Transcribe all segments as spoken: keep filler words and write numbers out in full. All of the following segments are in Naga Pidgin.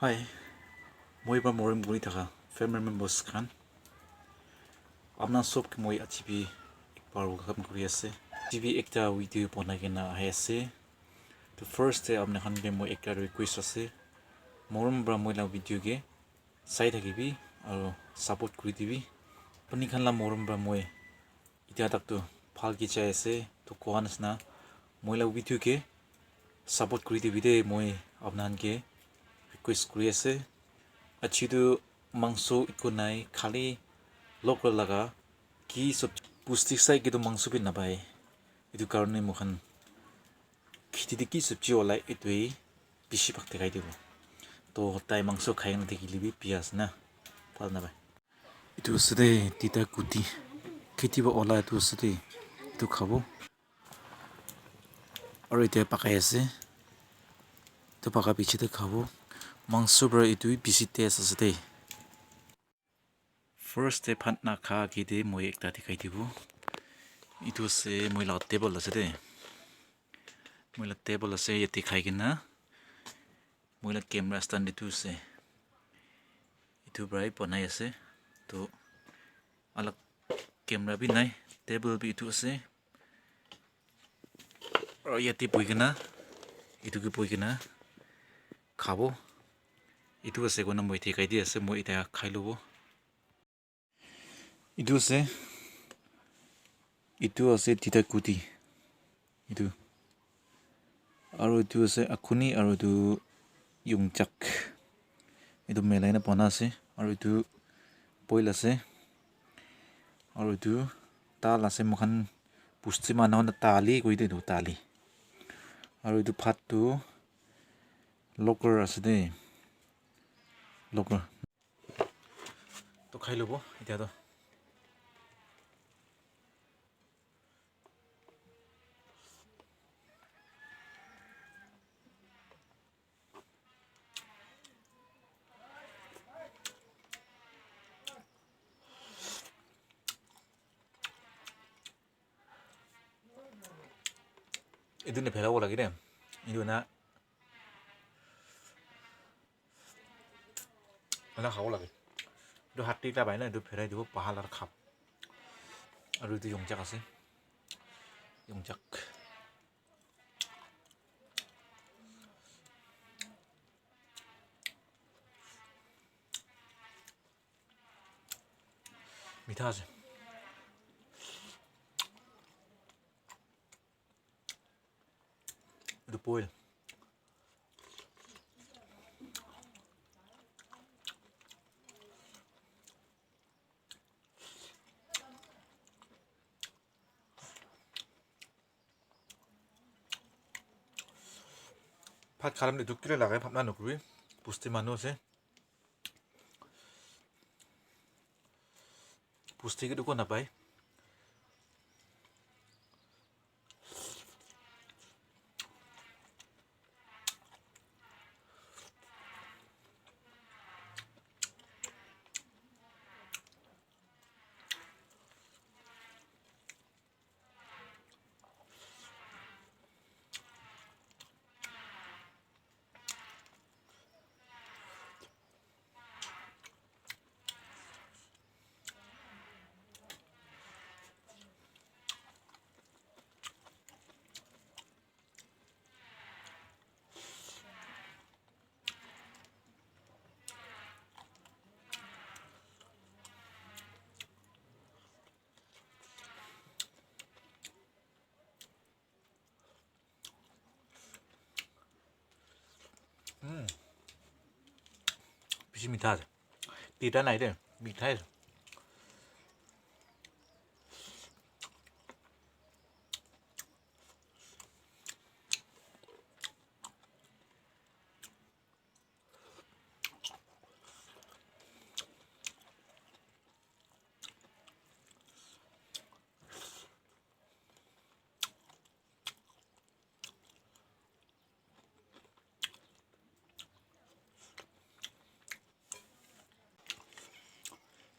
Hi, moi para morom kuri thaka family members khan. Apna sob ke moi aji bi ek bar welcome kuri ase. Aji bi ekta video bonai kena ahi ase. To first te apna khan ke moi ekta request ase. Morom para moi la video ke sai thakibi aro support kuri dibi. Apni khan la morom para moi Itya tak tu bhal ke jai ase, to koa nisna, moi la video ke support kuri dibi de, moi apna khan ke request kuri ase. Aji tu mangso eku nai, khali local laga ki sabji, pusti sai ke tu mangso bi napai. Etu karne moi khan kheti te ki sabji olai, etu he bishi bhag dikhai dibo. To tai mangso khai na thakile bi biya ase na, bhal napai. Etu ase de, tita kuti. Kheti para ola etu ase de. Etu khabo. Aru etiya pakai ase. Etu paka piche de khabo. Mangso para etu bishi taste ase de. First te bhat na kha age de moi ekta dikhai dibo. Etu ase moi la table ase de. Moi la table ase, yate khai kena. Moi la camera stand etu ase. Etu para hi banai ase. To alak camera bi nai. Table bi etu ase. Aru yate bohi kena, etu ke bohi kena khabo. Etu ase koina moi dikhai di ase, moi etiya khai lobo. Etu ase, etu ase tita kuti. Etu. Aru etu ase akhuni aru etu yongchak. Etu milai na bana ase. Aru etu boil ase. Aru etu dal ase, moi khan pusti manu khan toh dali koi de etu dali. Aru etu bhat tu local ase de. Local. To khai lobo, etiya to. Etu na phelabo lage de. Etu na. Ena khabo lage. Etu hatti ekta pai na, etu phelai dibo, bahal aru khap. Aru etu yongchak ase. Yongchak. Mitha ase. Etu boil. Bhat khalam de dukh kile lagai, bhabna nokribi. Pusti manu ase. Pusti ke dukh napai. Mm. Bishi mitha ase. Tita nai de, mitha ase.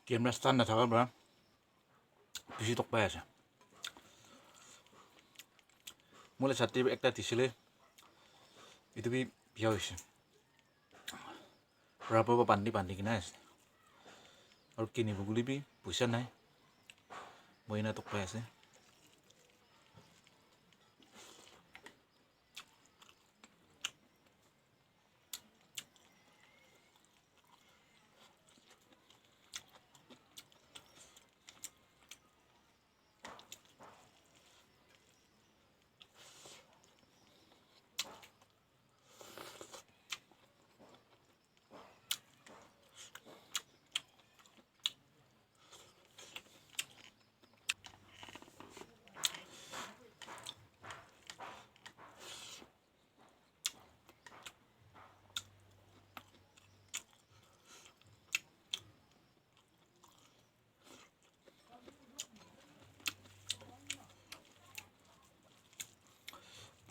Camera stand nathaka para bishi tok pai ase. Moi la sati ekta disile, etu bi biya hoise. Rubber para bandi bandi kena ase. Aru kinibo koile bi poisa nai. Moi ena tok pai ase.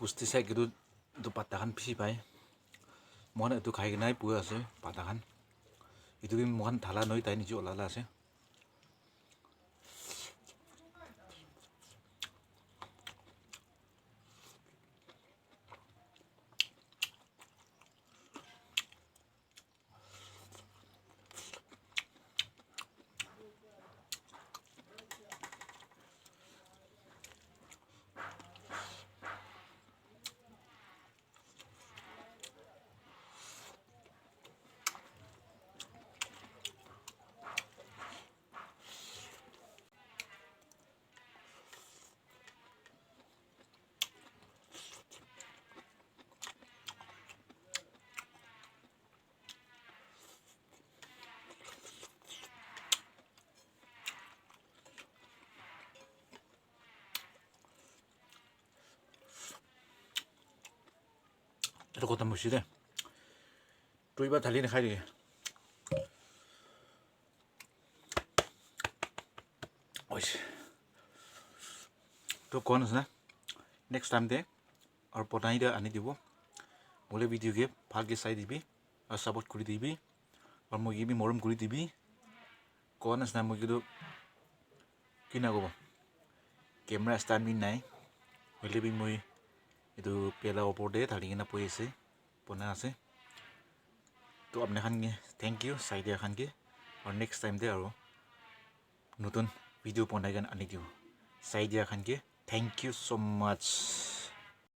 Pusti side ke tu, tu pata khan bishi pai. Moikhan etu khai kena pura ase, pata khan. Etu bi moikhan thala noi, tai niche ulala ase. Etu kotha mushi de. Tui ba thali na khai de. Oish. To kon ase na? Next time de aru bonai de ani dibo. Mole video ke bhal ke sai dibi. Aru support kuri dibi. Aru moi ke bi morom kuri dibi. Kon ase na moi ke tu kina kobo. Camera stand bi nai. Hoile bi moi etu bia la opor de thali kena bohi ase. Bonai ase. To apni khan ke thank you, sai dia khan ke. Aru next time de aru notun video bonai kena ani dibo. Sai dia khan ke thank you so much.